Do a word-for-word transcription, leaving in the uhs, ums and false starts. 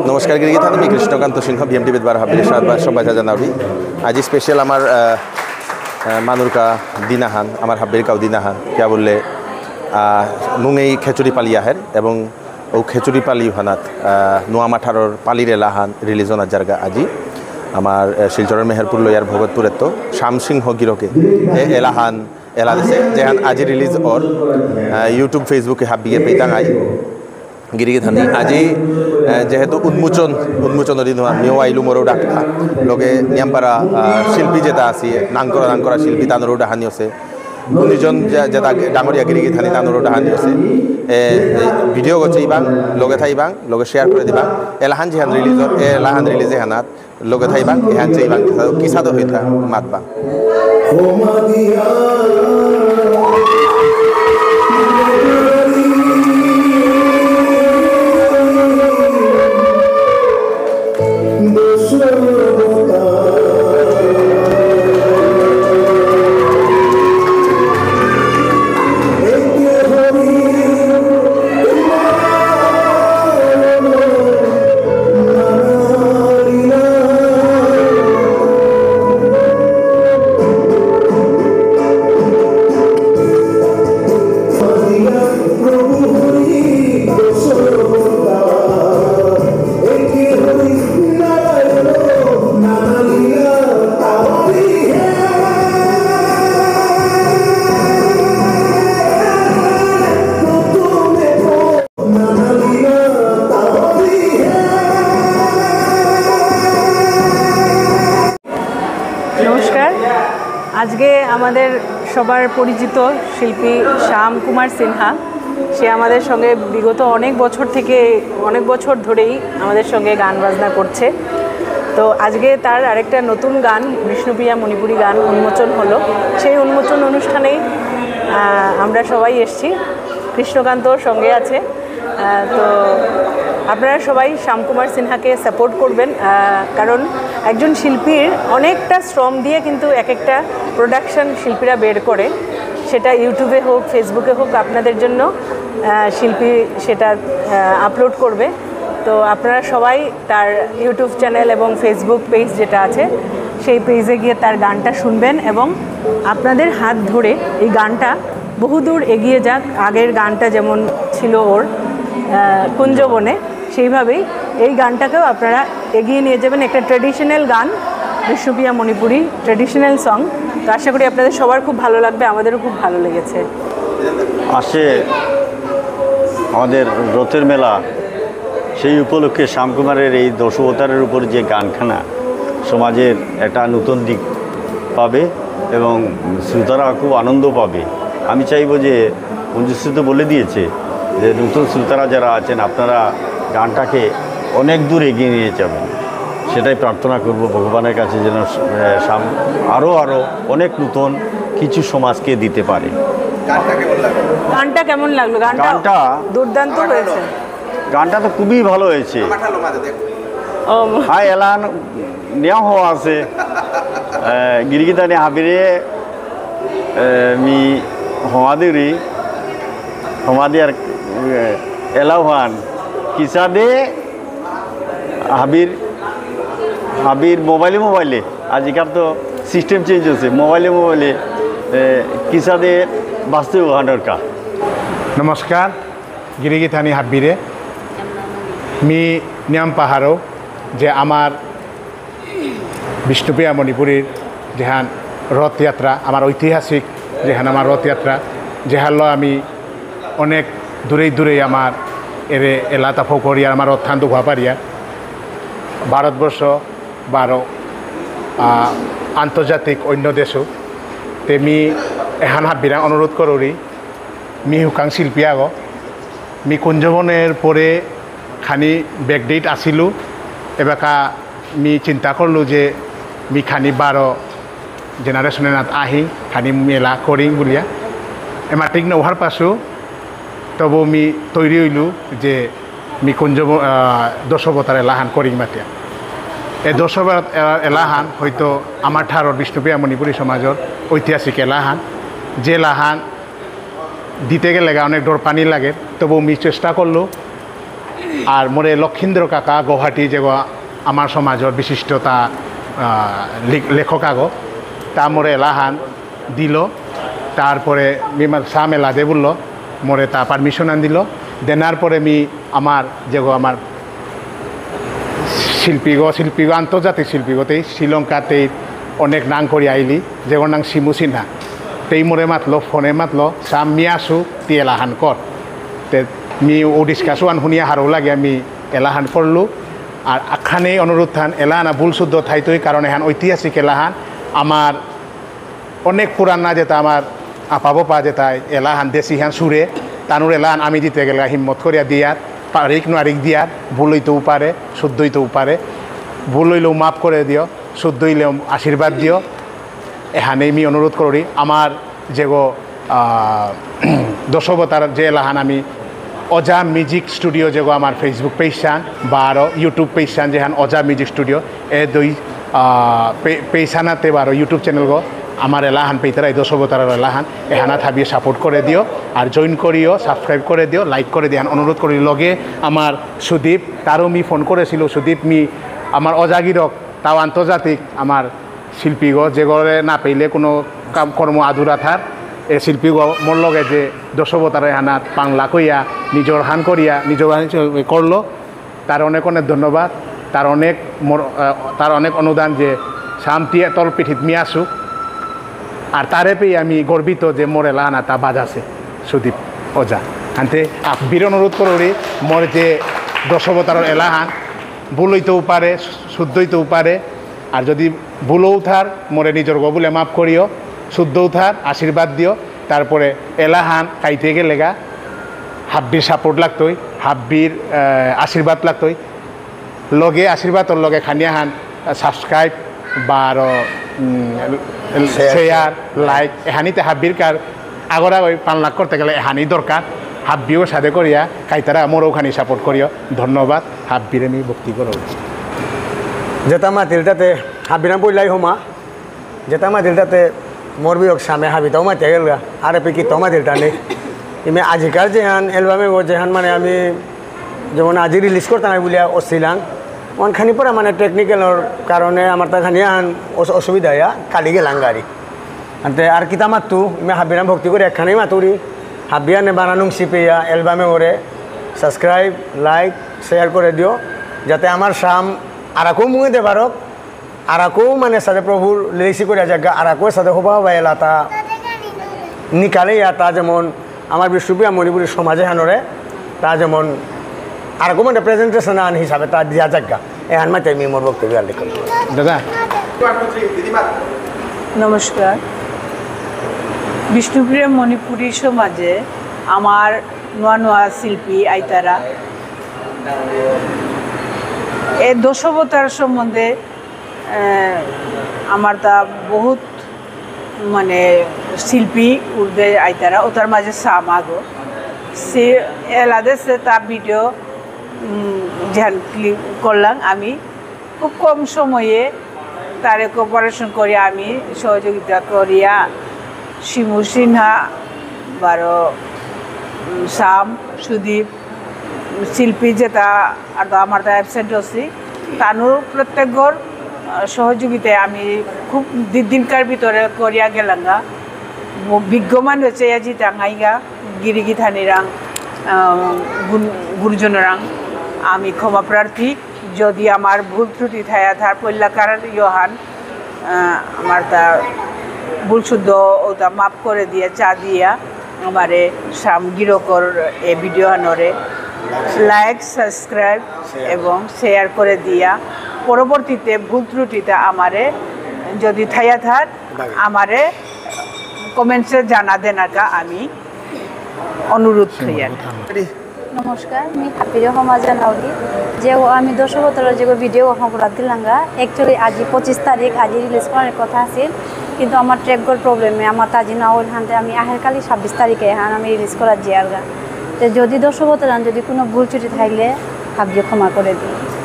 নমস্কার গিরিগিথানি, মি কৃষ্ণকান্ত সিংহ, বিএমটিভিত বারো হাব্বিরে সাদর শুভেচ্ছা জানাউরি। আজি স্পেশাল আমার, আহ, আহ, মানুরকা দিনাহান, আমার হাব্বিরকাউ দিনাহান, কিয়া বুললে, আহ, নুঙেই খেচুড়ি পালি আহের এবং ও খেচুড়ি পালি হানাত, আহ, নোয়ামা ঠারর পালির এলাহান রিলিজ হনা জারগা আজি। আমার, আহ, শিলচরর মেহেরপুর লয়ার ভগতপুরেত্ত শ্যাম সিংহ গিরকে এ এলাহান এলা দিছে, যেহান আজি রিলিজ অর, আহ, YouTube, Facebook-এ হাব্বিয়ে পেইতাঙাই। গিরিগিথানি আজি, আহ, যেহেতু উন্মোচন, উন্মোচনর দিন হওয়া, মিও আইলু মোরও ডাকলা, লগে নিয়ামপারা, আহ, শিল্পী যেটা আছি, নাঙকরা নাঙকরা শিল্পী তানুরও ডাহানি আছে। উনিজন যে-, যেটা ডাঙরিয়া গিরিগিথানি তানুরও ডাহানি আছে। এ, এ, ভিডিও করছে ইবাং, লগে থাইবাং, লগে শেয়ার করে দিবাং। এলাহান যেহান রিলিজ অর, এ এলাহান রিলিজ এহানাত লগে থাইবাং, এহান চেইবাং, কিসাদে হইতা মাতবাং। নমস্কার। আজকে আমাদের সবার পরিচিত শিল্পী শ্যাম কুমার সিনহা, সে আমাদের সঙ্গে বিগত অনেক বছর থেকে, অনেক বছর ধরেই আমাদের সঙ্গে গান বাজনা করছে। তো আজকে তার আরেকটা নতুন গান, বিষ্ণুপ্রিয়া মণিপুরী গান উন্মোচন হলো। সেই উন্মোচন অনুষ্ঠানেই, আহ, আমরা সবাই এসছি। কৃষ্ণকান্ত সঙ্গে আছে। আহ, তো আপনারা সবাই শ্যাম কুমার সিনহাকে সাপোর্ট করবেন, আহ, কারণ একজন শিল্পীর অনেকটা শ্রম দিয়ে কিন্তু এক একটা প্রোডাকশন শিল্পীরা বের করে, সেটা YouTube-এ হোক, Facebook-এ হোক, আপনাদের জন্য, আহ, শিল্পী সেটা, আহ, আপলোড করবে। তো আপনারা সবাই তার YouTube চ্যানেল এবং Facebook পেজ যেটা আছে, সেই পেজে গিয়ে তার গানটা শুনবেন এবং আপনাদের হাত ধরে এই গানটা বহুদূর এগিয়ে যাক। আগের গানটা যেমন ছিল ওর, আহ, কুঞ্জবনে, সেইভাবেই এই গানটাকেও আপনারা এগিয়ে নিয়ে যাবেন। একটা ট্র্যাডিশনাল গান, বিষ্ণুপ্রিয়া মণিপুরী ট্র্যাডিশনাল সং। তো আশা করি আপনাদের সবার খুব ভালো লাগবে, আমাদেরও খুব ভালো লেগেছে। আসে আমাদের রথের মেলা, সেই উপলক্ষে শ্যামকুমারের এই দশাবতারের উপর যে গানখানা সমাজের একটা নতুন দিক পাবে এবং শ্রোতারা খুব আনন্দ পাবে। আমি চাইব যে মঞ্জুশ্রী তো বলে দিয়েছে যে নতুন শ্রোতারা যারা আছেন আপনারা গানটাকে অনেক দূর এগিয়ে নিয়ে যাবেন, সেটাই প্রার্থনা করব ভগবানের কাছে যেন, আহ, সাম-, আরও আরও অনেক নতুন কিছু সমাজকে দিতে পারে। গানটা কেমন লাগলো? গানটা গানটা দুর্দান্ত হয়েছে। গানটা তো খুবই ভালো হয়েছে। আমার ঠারলো মাঝে দেখ। ও, ম- হাই এলান নিয়া হো আছে। এ, গিরিগিথানি হাবিরে, এ, মি হমাদিরি, হমাদি আর, এ, এলাহান। কিসাদে হাবির, হাবির মোবাইলে মোবাইলে, আজিকার তো সিস্টেম চেঞ্জ হচ্ছে, মোবাইলে মোবাইলে, এ, কিসাদে বাস্তব হওয়া দরকার। নমস্কার। গিরিগিথানি হাব্বিরে, মি নিয়াম পাহারো যে আমার বিষ্ণুপ্রিয়া মণিপুরীর যেহান রথযাত্রা, আমার ঐতিহাসিক যেহান আমার রথযাত্রা, যেহানলো আমি অনেক দূরেই দূরেই আমার এরে এলাতা ফকরিয়া আমার রথহান দুঘা পারিয়া ভারতবর্ষ বারো, আহ, আন্তর্জাতিক অন্য দেশও। তে মি এহান হাব্বিরাং অনুরোধ করুরি, মি হুকাং শিল্পী আগো। মি কুঞ্জবনের পরে খানি ব্যাকডেট আসিলু। এবাকা মি চিন্তা করলু যে মি খানি বারো জেনারেশনে নাত আহি, খানি মেলা করিং বুলিয়া। এমা ঠিক না অহার পাছু, তবু মি তৈরি হইলু যে মি কুঞ্জ, আহ, দশাবতার এলাহান করিং মাতিয়া। এ দশাবতার এ-, এলাহান হয়তো আমার ঠারর বিষ্ণুপ্রিয়া মণিপুরী সমাজর ঐতিহাসিক এলাহান, যে এলাহান দিতে গেলে গা অনেক ডর পানি লাগে, তবু মি চেষ্টা করলু। আর মোরে লক্ষীন্দ্র কাকা গুয়াহাটি যেগো আমার সমাজর বিশিষ্টতা, আহ, লে-, লেখক আগো, তা মোরে এলাহান দিল। তারপরে মি মা-, সাম এলা দে বলল, মোরে তা পারমিশন আন দিল। দেনার পরে মি আমার যেগো আমার শিল্পীগো, শিল্পীগো, আন্তর্জাতিক শিল্পীগো, তেই শ্রীলঙ্কাতেই অনেক নাম করি আইলি, যেগোর নাম শিমু সিনহা। তেই মোরে মাতলো, ফোনে মাতলো, "সাম মি আসু, তি এলাহান কর।" তে মি ও ডিসকাশন শুনিয়া হারৌ লাগে, আমি এলাহান করলু। আর আখানে অনুরোধ থান, এলাহান ভুল শুদ্ধ থাইতই, কারণ এহান ঐতিহাসিক এলাহান। আমার অনেক পুরানা যেটা আমার আপা বাপা যেটা এলাহান দেশি হান সুরে, তানুর এলাহান আমি দিতে গেলে হিম্মত করিয়া দিয়ার, পারিক নারিক দিয়ার, ভুল হইতেও পারে, শুদ্ধ হইতেও পারে, ভুল হইলেও মাফ করে দিও, শুদ্ধ হইলেও আশীর্বাদ দিও। এহানেই আমি অনুরোধ করি, আমার যেগো, আহ, দশবতার যে এলাহান আমি অজা মিউজিক স্টুডিও যেগো আমার Facebook পেজ চান বা আরও YouTube পেজ চান যেহান অজা মিউজিক স্টুডিও, এ দুই, আহ, পে-, পেজ চানাতে বা আরও YouTube চ্যানেল গো আমার এলাহান পেইতারা এই দশবতার এলাহান এহানা থাবিয়ে সাপোর্ট করে দিও আর জয়েন করিও, সাবস্ক্রাইব করে দিও, লাইক করে দিও, এহান অনুরোধ করি। লগে আমার সুদীপ, তারও মি ফোন করেছিল, সুদীপ মি আমার অজাগিরক, তাও আন্তর্জাতিক আমার শিল্পীগো, যেগরে না পেলে কোনো কাম কর্ম আধুরা থার। এ শিল্পীগো মোর লগে যে দশবতার এহানাত পাংলা কইয়া, নিজর হান করিয়া, নিজর হান করলো, তার অনেক অনেক ধন্যবাদ। তার অনেক মোর, আহ, তার অনেক অনুদান যে শান্তি এতল পিঠিত মি আসু। আর তারে পেয়ে আমি গর্বিত যে মোর এলাহান তা বাজাসে সুদীপ অজা। আনতে আফবির অনুরোধ করি, মোর যে দশবতার এলাহান ভুল হইতেও পারে, শুদ্ধ হইতেও পারে, আর যদি ভুলও থার, মোরে নিজর গো বুলে মাফ করিও, শুদ্ধও থার, আশীর্বাদ দিও। তারপরে এলাহান কাইতে গেলেগা হাব্বির সাপোর্ট লাগতই, হাব্বির, আহ, আশীর্বাদ লাগতই। লগে আশীর্বাদর লগে খানিয়াহান, আহ, সাবস্ক্রাইব বা আরো, উম, শেয়ার। শেয়ার, লাইক, এহানিতে হাব্বির কার আগর আগই পান লাখ করতে গেলে এহানি দরকার। হাব্বিও সাদে করিয়া, কাইতারা মোরও খানি সাপোর্ট করিও। ধন্যবাদ, হাব্বিরে মি ভক্তি করো। যেতা মাতিল তাতে হাবিরাম পইলাই হমা, যেতা মাতিল তাতে মোর বিয়োগ সামে হাবিতাও মাতিয়া গেলগা, আরে পি কিতাও মাতিল তা নেই। ইমে আজিকার যেহান এলবামে গো যেহান মানে আমি যেমন আজি রিলিজ করতাম আমি বুলিয়া অসিলাং, অনখানি পরে মানে টেকনিক্যালর কারণে আমার তা খানি আহান অস-, অসুবিধা ইয়া কালি গেলাম গাড়ি। আনতে আর কিতা মাতু, ইমে হাবিরাম ভক্তি করে একখানেই মাতুরি, হাবিয়ানে বানানুং সিপিয়া এলবামে ওরে সাবস্ক্রাইব, লাইক, শেয়ার করে দিও, যাতে আমার সাম আরাকো মুঙে দে বারক, আরাকো মানে সাথে প্রভুর লেসি করে জায়গা, আরাকো সাথে হবা হবা এলা তা নিকালে ইয়া তা যেমন আমার বিষ্ণুপ্রিয়া মণিপুরী সমাজে হানরে তা যেমন আরাকো মানে প্রেজেন্টেশন আন হিসাবে তা দিয়া জায়গা। এহান মাতে আমি মোর বক্তব্য আর লিখলাম। দাদা। নমস্কার। বিষ্ণুপ্রিয়া মণিপুরী সমাজে আমার নোয়া নোয়া শিল্পী আইতারা। এ দশবতার সম্বন্ধে, এ, আমার তা বহুত মানে শিল্পী উর্দে আইতারা, ওটার মাঝে সামাগো। সে এলাদেশে তা ভিডিও, উম, যেহান ক্লিক করলাম আমি, খুব কম সময়ে তারে কোঅপারেশন করে আমি সহযোগিতা করিয়া শিমু সিনহা, বারো, উম, শ্যাম, সুদীপ, শিল্পী যেটা আর তো আমার তো অ্যাবসেন্ট হচ্ছি, তানুর প্রত্যেকগর, আহ, সহযোগিতায় আমি খুব দি-, দিনকার ভিতরে করিয়া গেলাঙ্গা। ব-, বিজ্ঞ মানুষ চেয়া জিতাঙ্গাইগা, গিরিগি থানিরাং, আহ, গুন-, গুরুজনরাং আমি ক্ষমা প্রার্থী। যদি আমার ভুল ত্রুটি থায়া থার পল্লাকার ইয়োহান, আহ, আমার তা ভুল শুদ্ধ ওটা মাফ করে দিয়া চা দিয়া আমারে সাম গিরকর এ ভিডিও হানরে লাইক, সাবস্ক্রাইব এবং শেয়ার করে দিয়া পরবর্তীতে ভুল ত্রুটিটা আমারে যদি থায়া থার আমারে কমেন্টসে জানা দেনাকা আমি অনুরোধ করি আর কি। নমস্কার, মি হাবিরে হমা জানাউরি যে ও আমি দশ বছরের যে ভিডিও হকরাত দিলাঙ্গা, actually আজি পঁচিশ তারিখ, আজি রিলিজ করার কথা আছিল, কিন্তু আমার ট্র্যাকগর প্রবলেমে আমার তাজি না হইল হানতে আমি আহের কালি ছাব্বিশ তারিখে হান আমি রিলিজ করার জিয়ারগা। তো যদি দশ বছর যদি কোনো ভুল ত্রুটি থাকলে হাবিয়ে ক্ষমা করে দিন।